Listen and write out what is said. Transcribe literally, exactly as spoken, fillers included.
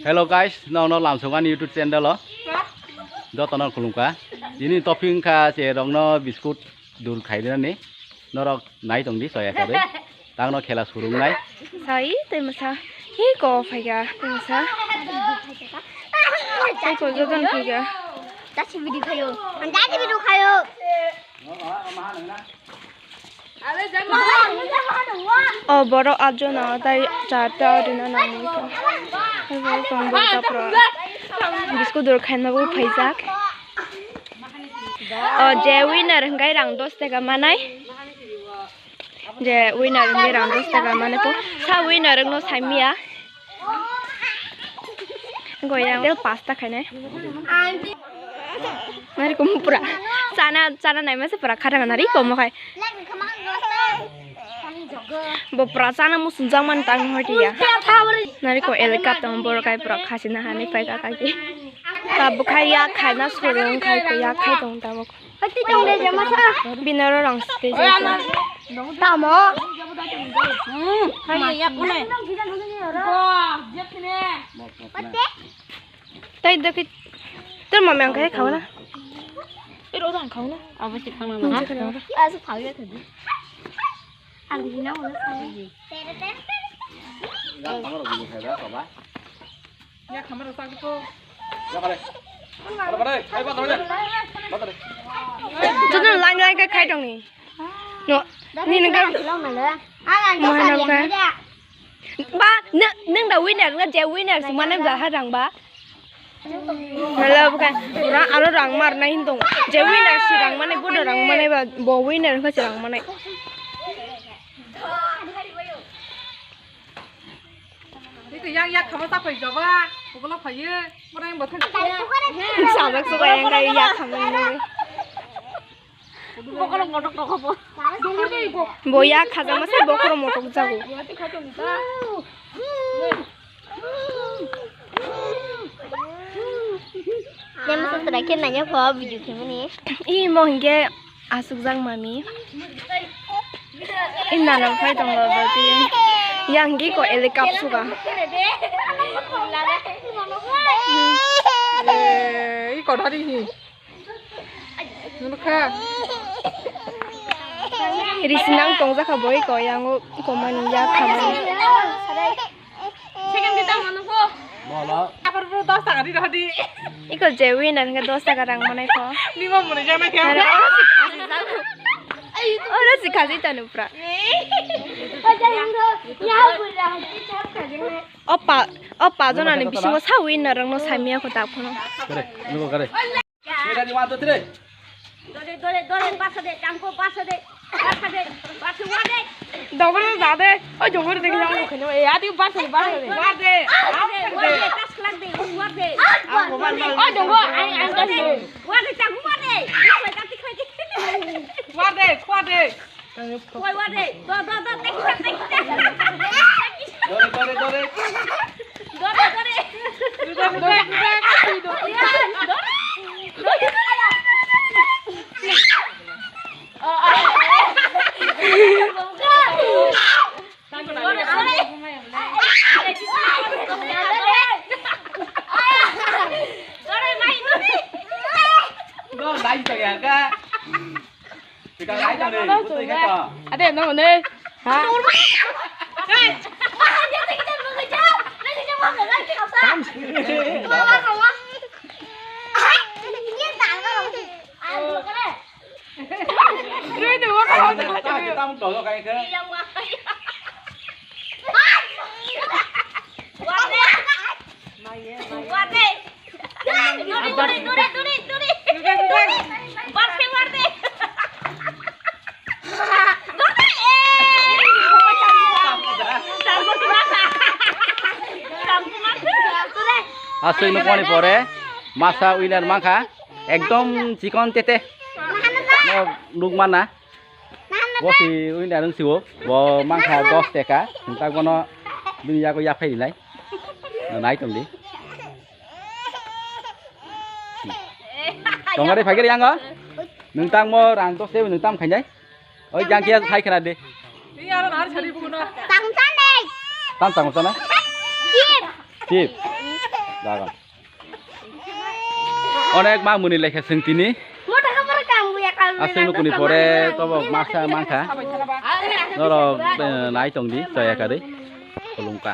Hello guys, nono lamsong ani YouTube channel o jotono khulumkha. Ini topping kha che rokno biscuit dur khaidinani. Norok nai tongdi soya kare. Tangno khela surungnai. Sai tei masa. Hi ko phaiga tei masa. Tei ko joton phaiga. Dasi video khayo. Ang dasi video khayo. O borok atjono tei charta rina nangmani kha. Tei borok tong borok tapra. Biscuit dur khaina bo phaijak. O je winner hwnkhe rang dos taka manai. Je winner hwnkhe rang dos taka manai po. Sa winner wngno saimya. Goyang del pasta khainai. Nari komo pura. Chana, chana naima se pura khara nari komo khai. Bo pura chana musungjak man tang hoti ya. Nari ko elka tong bor kai pura khasi na hani pai ka kai. Ta bukhai ya khaina surung khai ko ya khai tong ta bok. Binaro rang site jai. Tamo. Hmm, hai ya kune. Bo, jepne. Tai dekhi. Tor mami ang khai khao na. Ero rang khao na. Abo si khang na. Asu khao ya thadi. Ang hina wala khao. Ya khamar sa ko. Joto line line khe khai tongni. No, nini khe. Ba, nw-, nwng da winner, nwng je winner si mane ba ha rang ba. Nala bukan, ora aro rang mar na hin tong. Je winner si rang mane, bodo rang mane ba, bo winner khe si rang mane. Ito yang yak khama sa phai joba, bokolo phai ye, mora yang bothang. Sabak suka yang kai yak khama ni. Bokolo motok rok bo. Bo yak khajama se bokolo motok jago. Yang masa terakhir nanya kok video kemuni. Ih, mo hingke asukjak mami. Ih, nanang phai tongo berarti. Yang hingke ko ele kapsuka. Eh, ih, kodari hi. Nukha. Risinang tongjak kha boi ko, yang o komani yak khamani. Second kita mana po? Bola. Apa dulu dos taka di rohdi. Iko je winner hingke dos taka rang manai pho. Lima muni jana kya? Oro si khasi jago. Oro si khasi tanu pra. Opa, opa jona ni bisingo sa winner rang no samia ko ta phono. Kare, nugo kare. Ready, one, two, three. Dore, dore, dore, basa de, tangko basa de, basa de, basa wa de. Dogor da de. Oi, dogor de, yang ko kheno. E, adi basa de, basa de. Wa de, wa de, wa de, tas khlak de, wa de. Oi, dogor, ai, ai, tas de. Wa de, tangko wa de. Wa de, wa de. Wai, wai, dei. Do, do, do, thank you, thank you, thank you. Dore, dore, dore. Dore, dore. Dore, dore, dore. Iya, dore. Dore, dore. Oh, oh. Dore, dore. Dore, mai, dore. Go, line to ya, ka. Ade, no, ne. Ha? Dore, dore, dore, dore, dore. Barse, barse. Dore, eh. Aswk no poni pore masa winner mankha ekdom chikon tete. No nuk mana. Bo si winner wng siwo. Bo mankha dos teka. Hintak bono bini yago yaphai rinai. Nai tongdi. Tongari phagir yango. Nung tang mo rang dos tewi nung tam khainai. Oi jang kia sai khna de. Tam tang sana. Chip. Chip. Bagan. Onek ma muni lekha seng tini. Aswk nukuni pore tobo maksa mankha. Norok, eh, nai tongdi, toya kari. Khulumkha.